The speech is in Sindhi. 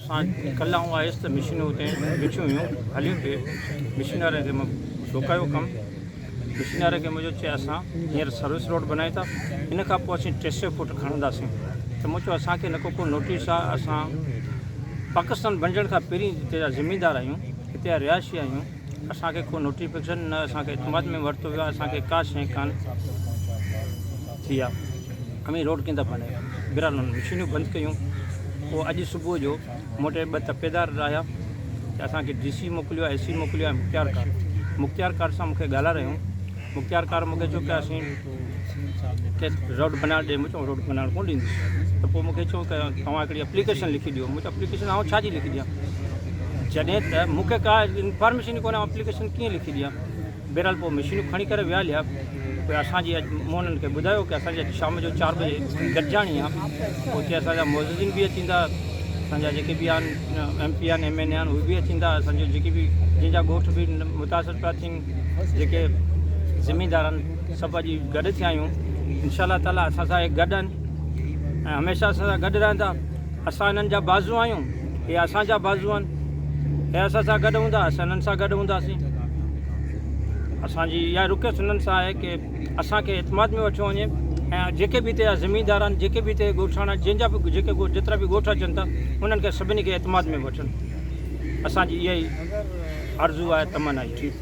اسان ڪلهه آئون آيس ته مشينون اتي بيٺيون هيون هليون پئي مشين وارن کي مون روڪايو ڪم مشين واري کي مون چيو اسان هينئر سروس روڊ بنايون ٿا ان کان پوء اسين 300 فوٽ کڻنداسين ته مون چيو اسان کي نه ڪو ڪو نوٽيس آهي اسان پاڪستان بنجڻ کان پهرين هتي جا زميندار آهيون هتي جا رهائشي آهيون اسان کي ڪو نوٽيفڪيشن نه اسان کي اعتماد ۾ ورتو ويو آهي اسان کي ڪا شيء ڪانه ٿي آهي اوهين روڊ ڪيئن ٿا بنايو بهرحال انهن مشينون بند ڪيون پوء اڄ صبح جو مون وٽ ٻه تپيدار آيا ته اسان کي ڊي سي موڪليو آهي اي سي موڪليو آهي مختيار ڪار مختيار ڪار سان مون کي ڳالهارايون مختيار ڪار مون کي چيو ته اسين کي روڊ بنائڻ ڏي مون چيو روڊ بنائڻ ڪونه ڏيندس ته پوء مون کي چيو ته توهان هڪڙي اپليڪيشن لکي ڏيو مون چيو اپليڪيشن آئون ڇا جي لکي ڏيان جڏهن ته مون کي ڪا انفارميشن ئي ڪونهي آئون اپليڪيشن ڪيئن لکي ڏيان بهرحال پوء مشينون کڻي ڪري ويا هليا. پوء اسان جي اڄ مون انهن کي ٻڌايو ڪي اسان جي اڄ شام جو چار بجي گڏجاڻي آ اتي اسان جا معززين به اچيندا اسان جا جيڪي به آهن ايم پي آهن ايم اين اي آهن اهي به اچيندا اسان جو جيڪي به جن جا ڳوٺ به متاثر پيا ٿين جيڪي زميندار آهن سڀ اڄ گڏ ٿيا آهيون انشاء الله تعالي اسان سان اهي گڏ آهن ۽ هميشه اسان سان گڏ رهندا اسان انهن جا بازو آهيون، اهي اسان جا بازو آهن. اهي اسان سان گڏ هوندا، اسان انهن سان گڏ هونداسين. اسان جي اها رڪويسٽ انهن سان آهي ڪي اسان کي اعتماد ۾ وٺيو وڃي ۽ جيڪي به هتي جا زميندار آهن، جيڪي به هتي ڳوٺاڻا جن جا به جيڪي جيترا به ڳوٺ اچن ٿا، انهن کي سڀني کي اعتماد ۾ وٺن. اسان جي اها ئي آرزو آهي، تمنا آهي.